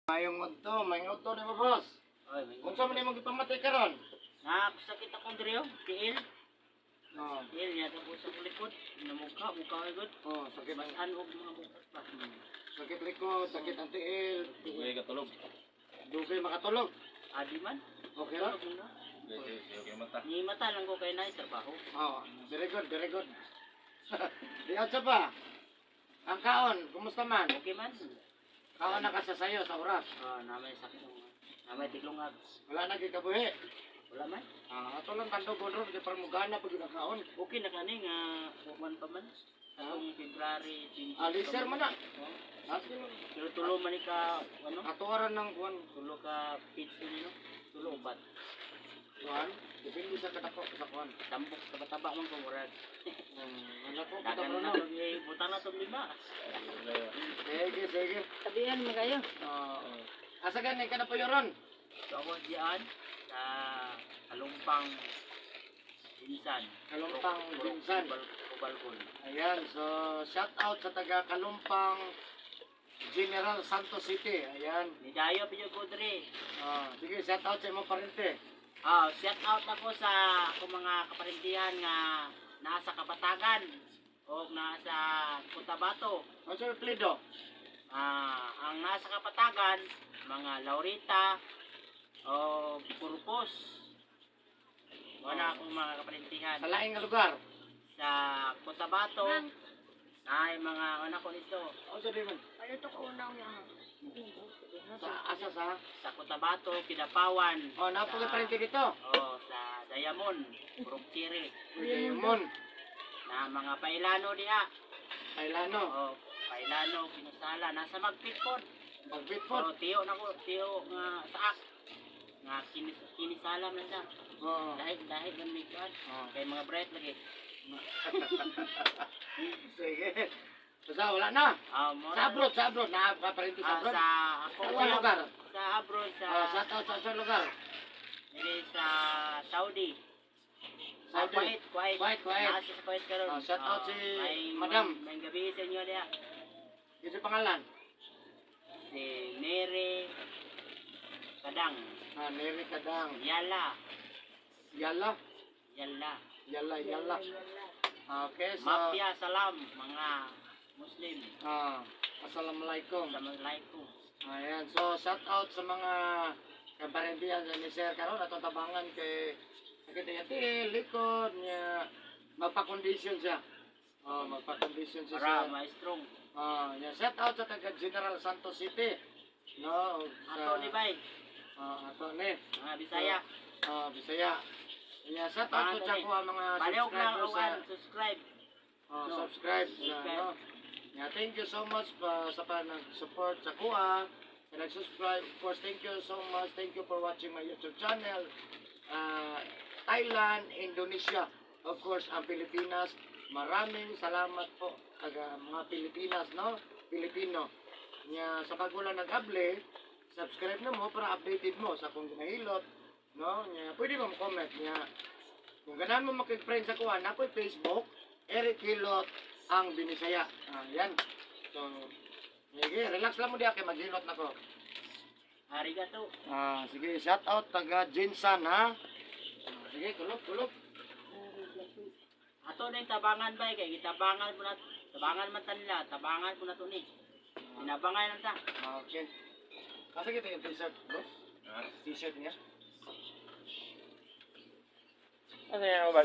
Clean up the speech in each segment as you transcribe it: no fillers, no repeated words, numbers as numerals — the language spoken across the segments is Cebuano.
Mayong udto, mayong udto ni mo, boss. Oy, may Unsa man imong gipamatay karon? Nakasakit akong diri oh, tiil. Oh, Tiil niya tapos sa likod, namugka, mukha ay good. oh, sakit ang Basan og mga bukas pa. Sakit likod, sakit ang tiil. Dugay ka tulog. Dugay makatulog. Adi man. Okay ra? Tulog na. Dugay okay mata. Ni mata lang ko kay nay trabaho. Oh, very good, very good. Di sa pa. Ang kaon, kumusta man? Okay man. Kaon na ka sa sayo sa oras. Oh, namay sakit ang namay tiglong Wala na gyud kabuhi. Wala man. Ah, ato lang tandog ron kay para mugana pag ang kaon. Okay na kani nga kuan pa man. Atong February 20. Ah, laser man na. Oh, Ah, sige lang. pero tulo man ni ka ano? Atuaran ng kuan, Tulo ka pizza nino. Tulo ubat. Kuan, depende sa kadako sa kuan. Tambok taba-taba man ko murag. Wala ko kita Dagan bro, na no. to eh, butang na tong lima. Sige, sige. Tabihan man kayo. Oo. Asa gani ka na po yoron? So ako diyan sa Kalumpang Binsan. Kalumpang Binsan. Kubalbon. Ayan, so shout out sa taga Kalumpang, General Santos City. Ayan. Nidayo pa ko diri. Ah, sige, shout out sa imong parente. Ah, shout out ako sa akong mga kaparintihan nga naa sa Kapatagan o naa sa Cotabato. Ano sa plido? Ah, ang nasa Kapatagan, mga Laurita o Purpos. Wala akong mga kaparintihan. Sa laing nga lugar. Sa Cotabato, ay mga anak ko nito. Ano sa man? Ano to kaunang niya? Sa asa sa? Sa Cotabato, Kidapawan. Oh, napo kay parente dito. Oh, sa Diamond, Purok Chiri. Diamond, Na mga Pailano diha. Pailano, Oh, Pailano, Kinusala, nasa Magpitpon. Pagbitpot. Oh, tiyo na ko, tiyo nga saak. Nga kinisala man siya. Oo. Dahil dahil man may kuan. Oh. Kay mga bright lagi. Sige. Basta wala na. Ah, mo Sa abroad, sa abroad. Na ka parente sa Ah, abroad. sa ako Sa lugar. Sa abroad sa Ah, shout out sa lugar. diri sa Saudi. Sa Saudi. Kuwait, Kuwait. Kuwait, Kuwait. Nasa sa Kuwait karon. Ah, shout out Ah, si Madam. Madam. May gabi sa inyo diha. Ito pangalan. Si Mary Kadang. Ah, Neri Kadang. Yala. Yala. Yala. Yala, yala. Okay, so... Mafia salam mga Muslim. Ah, assalamualaikum. Assalamualaikum. Ayan, so shout out sa mga kabarendian sa ni Sir karon atong tabangan kay sakit niya tiil, likod niya, magpa-condition siya. Oh, magpa-condition siya. Para Sir. maestrong. Ah, niya shout out sa taga General Santos City. No, ug sa Ato ni bay, Ah, ato ni. mga Bisaya. Ah, Bisaya. Niya shout out po sa Ato ni. kuha mga Palihog lang subscribers sa uwan, subscribe. Oh, No. subscribe sa Subscribe. ano. Yeah, thank you so much pa sa pa nag-support sa kuha. Sa nag-subscribe. Of course, thank you so much. Thank you for watching my YouTube channel. Ah, Thailand, Indonesia. Of course, ang Pilipinas. Maraming salamat po taga mga Pilipinas, no? Pilipino. Nya sa bago lang nag-able, subscribe na mo para updated mo sa akong ginahilot, no? Nya pwede mo comment nya. Kung ganahan mo makig-friend sa kuha, na ako'y Facebook, Eric Hilot ang Binisaya. Ah, yan. So, sige, relax lang mo diya kay maghilot na ko. Arigato. Ah, sige, shout out taga Jinsan ha. Ah, sige, kulog, kulog. Ato na yung tabangan bay kay gitabangan po na tabangan man ta nila, tabangan po na to ni. Tinabangan lang ta. Ah, okay. Kasi kita yung t-shirt, bro. Ha? T-shirt niya. Ano yan ba?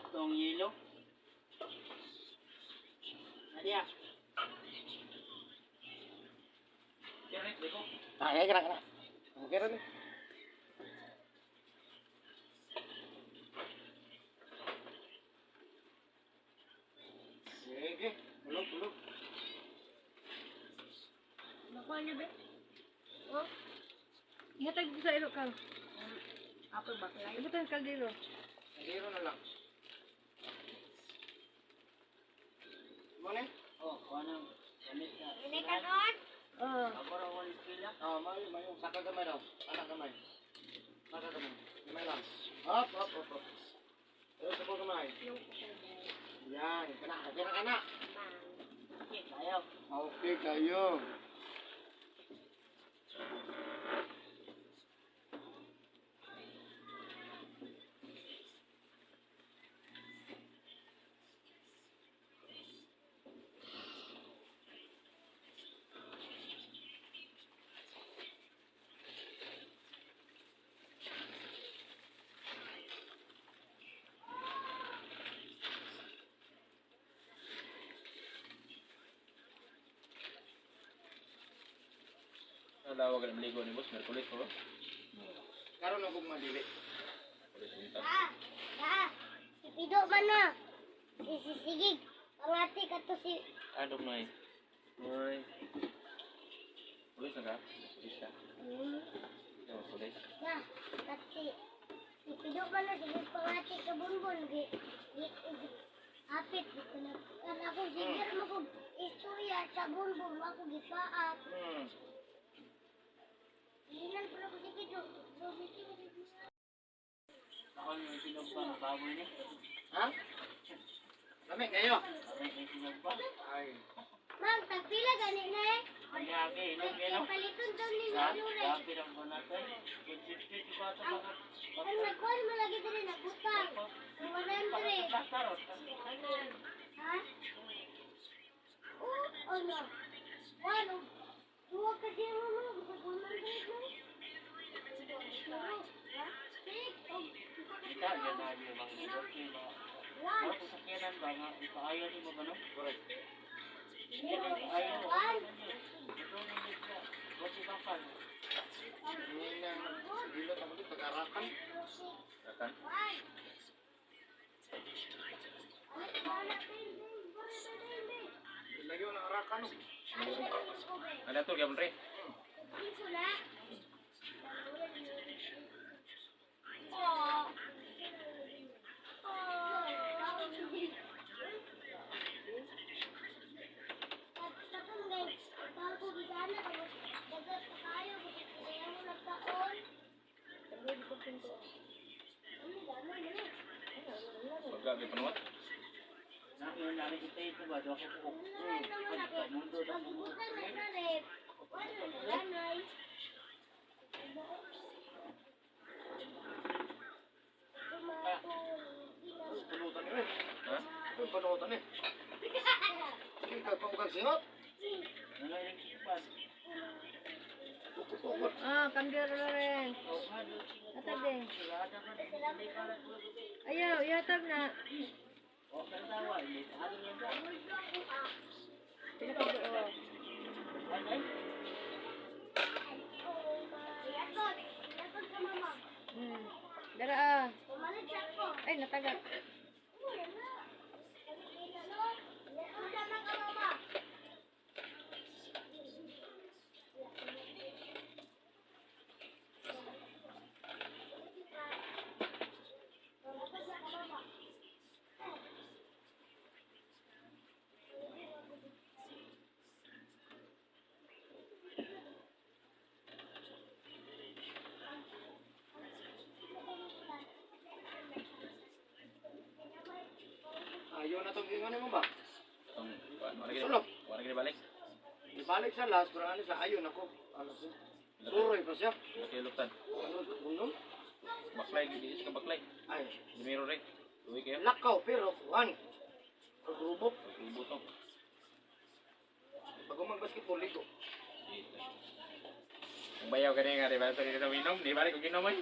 Itong yelo. Nadia, Ah, kaya kana kana. Okay ra ni. Sige, kulog, kulog. Nakuha niya ba? Oh? Ihatag ko sa ilo ka. Ako bakla. Ibutan sa kaldero. Zero na lang. Mo ni? Oh, kuha na. Gamit na. Ini kanon? Oo. Ako ra wala eskwela. Ah, mayo, mayo. Saka gamay daw. Anak gamay. Saka gamay. Gamay lang. Up, up, up, up. Pero sa gamay. Yan, kana, kana, kana. Okay, kayo. Okay kayo. Alawa ka maligo ni boss, Merkulis ko. Karon ako madili. Merkulis buntag. Ah, ah, si Pido man na. Si si Sigig. Pangati ka to si Adok noy. Noy. Pulis na ka? Pulis ka? Yo, pulis. Na, kasi si Pido man na sige pangati ka bunbon gi gi gi- apit di ko na. Kan ako sigir mo ko istorya sa bunbon ako gipaat. Ginan pala ko si Pido. So, Ako yung sinugba, baboy niya. Ha? Lami kayo. May sinugba. Ay. Ma'am, tagpila gani na eh. Grabe, inom, Kay inom. paliton daw ni Lure. Grabe ang banatay. Consistent yung bata baka. Ang nagkuhan mo lagi diri nagutang. Ang 100. Basta ron. Ha? Oo, ano? One, duwa ka din mo mo. Bisag 100 mo. Zero. Ha? Six, o, isa ka Kita, zero. yan na yung mga negosyo, yung mga One, mga sasakyanan ba nga, ipaayo ni mo ba no? Correct. zero, one. Ito ang negosyo. What's yung bakal? Hindi na hilot ako dito pag-arakan. Zero, six, Rakan. one. Ano, wala, ben, ben, bore, ben, ben. Layo ng arakan. Oh. Ano, ben, ko, ben? Ada to gyapon re. Piso na. Oh. Baga gyud panuwat. Na, yun, namin kita ito ba? Doon ako po. Mundo daw po. Panutan ni. Ha? Yung panutan eh. Sige, kagpaugang singot. Ano yung sipan? Tukot-tukot. Ah, kandero na rin. Hatag din. Ayaw, ihatag na. Pinakabuo. Dara ah. Ay, natagak. Ayaw na itong ingon mo ba? Tong wala gyud. Sulok. Wala gyud balik. Ibalik sa last, pero ano sa ayaw nako. Ano siya? Suroy pa siya. Kay luktan. Ano, unom? Baklay gyud ka baklay. Ay, Dumiro re. Uwi kayo. lakaw pero kuan. Pagrubot. Pagrubo to. Pag umang basketball ligo. Dito. Ang bayaw kani nga di ba sa dito minom, di balik og inom ay.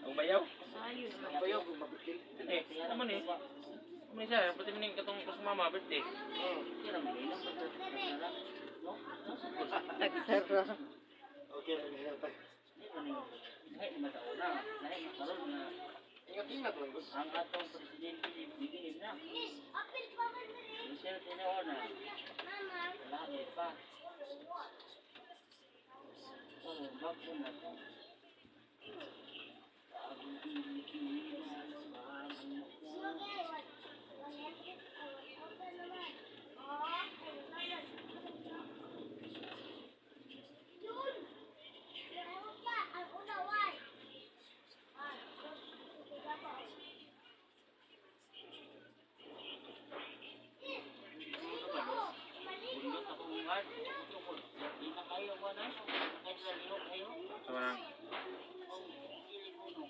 Ang bayaw. Ang bayaw kung mabikil. Eh, naman eh. Naman siya, pati maning katong kus mama birthday. Tagsara. Okay, lang siya tayo. Ingat-ingat lang. Boss. Ang atong presidente ni BBM na. Duterte na ona. Lahat pa. Oh, bago na to. Bagong Pilipinas, bagong Bundot ako nga. Di na kayo ba na? Kahit sa lihok kayo. Sama na. Oh, sili ko no.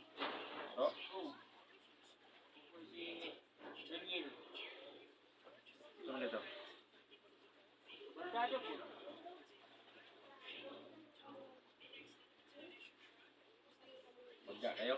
Oh, Oh. Ako si Daniel. sama dito. Barkada po. Bagga kayo.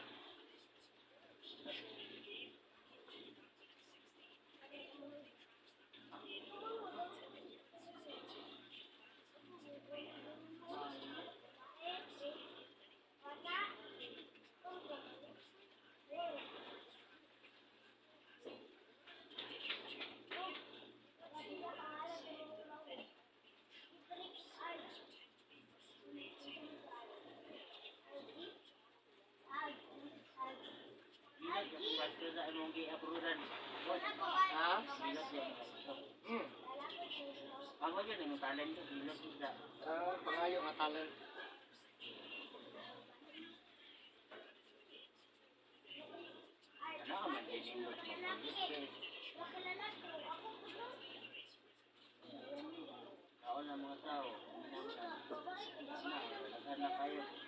sa imong gi-approvean. Ha? Hilot yan. Ako yun, yung talent ko, hilot isda. Ah, pangayo nga talent. Ano ka man, din yung mag-police. Tao na mga tao. Daghan na kayo.